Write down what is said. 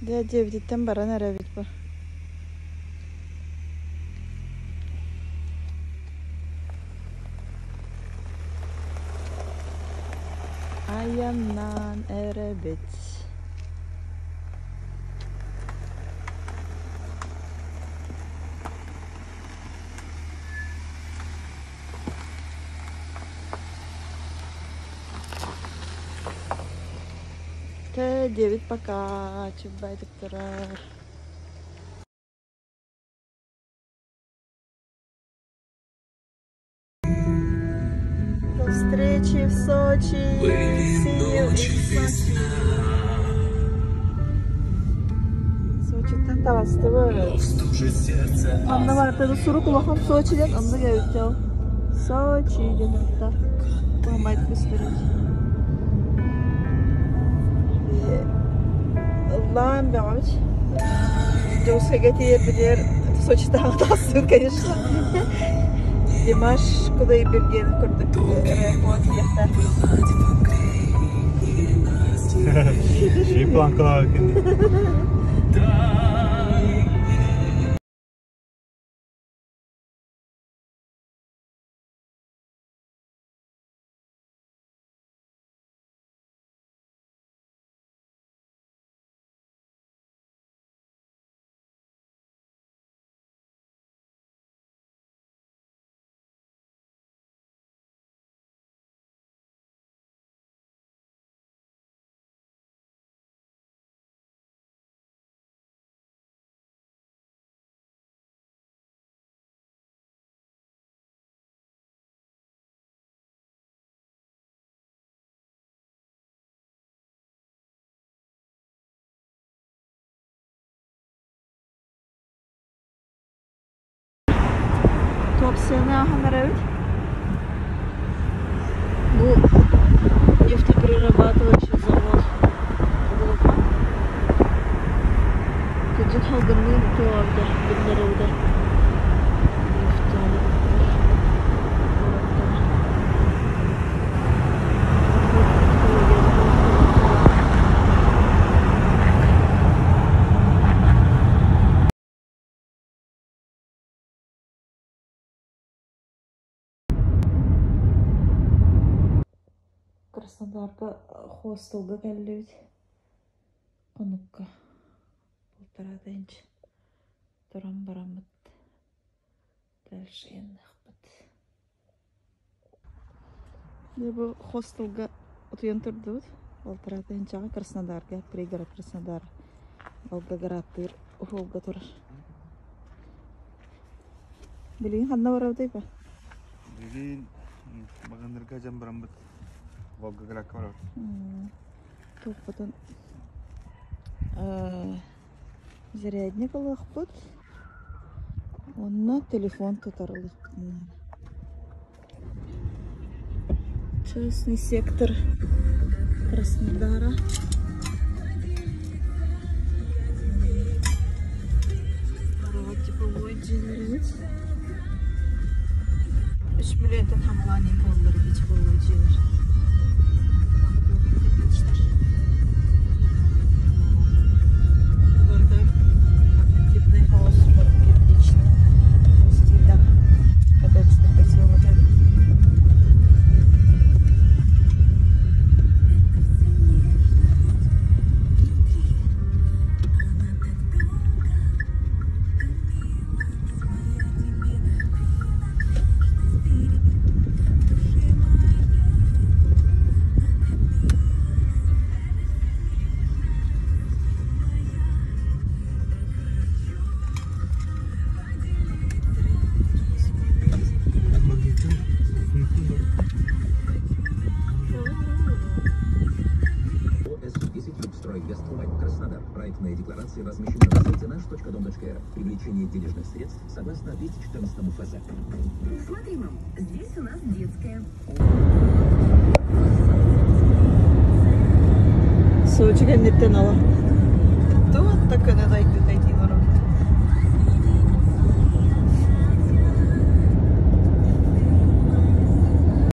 Дьэ дьиэбититтэн баран эрэбит бу. Айаннаан эрэбит. Тэ диэбит пока чуббайтык турар. До встречи в Сочи! Были See you in ночи без Сочи! сна, Сочиттан таҕыстыбыт. но в стуже сердце Манна барыта сурук улахан Сочи диэн онно кэлбит Сочи диэн ааттаах. Туһамайт көстөрүн. Ыллаан бөҕөбүт. Дьокуускайга тиийэрбитигэр Сочитааҕы тахсыбыт, конечно. Димаш Кудайберген курдук рэп тиийиэхтээх. Şey планкалар Туопсуйаны ааһан эрэбит. Бу нефтеперерабатывающий завод улахан. Кырдьык салгынныын туоҕа биллэр эбитэ. Нефтяниктар куораттара. Краснодарга хостелга кэллибит. Хонукка полтора тыһыынча туран бараммыт дальше иэннэхпит. Дьэ бу хостелга утуйан турдубут. Полтора тыһыынчаҕа Краснодарга, пригород Краснодар Волгоградтыыр уһулга турар. Билигин ханна барабытый ба? Билигин Баганырга дьон бараммыт Волгоградка барабыт. Туохпутун зарядник ылыахпыт уонна телефон тутар ылыахпытын наада. Частный сектор Краснодара. Типовой дьиэлэрибит. Үс миллионтан хамалаан буоллар типовой дьиэлэр. Барда однотипный хаос кирпичный стилях коттеджный поселок эбит. Краснодар. Проектная декларация размещена на сайте наш.дом.рф. Привлечение денежных средств согласно 214 ФЗ. Смотри, мам, здесь у нас детская. Сочи кэнниттэн ала. Туох да көнө дойдутай.